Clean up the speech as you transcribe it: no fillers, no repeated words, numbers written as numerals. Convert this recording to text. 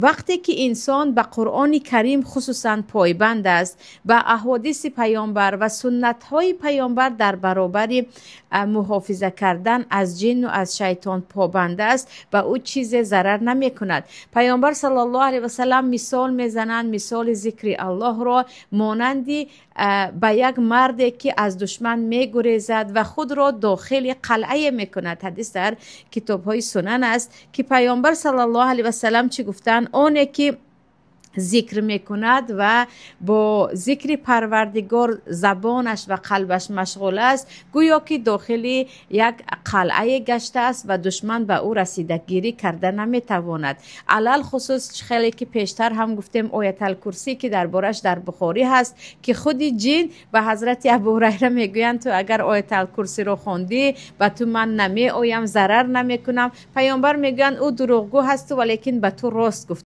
Вақте ки инсон ба Қуръони Карим хусусан пойбанд аст, ба аҳодиси паёмбар ва суннатҳои паёмбар дар баробари муҳофиза кардан аз ҷину аз шайтон побанд аст, ба ӯ чизе зарар намекунад. Паёмбар саллаллоҳу алайҳи васаллам мисол мезананд, мисоли зикри Аллоҳро монанди ба як марде ки аз душман мегурезад ва худро дохили қалъае мекунад. Ҳадис дар китобҳои сунан аст, ки паёмбар саллаллоҳу алайҳи васаллам чӣ гуфтанд? Оне ки зикр мекунад ва бо зикри Парвардигор забонаш ва қалбаш машғул аст, гӯё ки дохили як қалъае гаштааст ва душман ба ӯ расидагирӣ карда наметавонад. Алалхусус, хеле ки пештар ҳам гуфтем, Ояталкурсӣ, ки дар бораш дар Бухорӣ ҳаст, ки худи ҷин ба ҳазрати Абу Ҳурайра мегӯянд: ту агар Ояталкурсиро хондӣ, ба ту ман намеоям, зарар намекунам. Паёмбар мегӯянд: ӯ дурӯғгӯ ҳасту, валекин ба ту рост гуфт.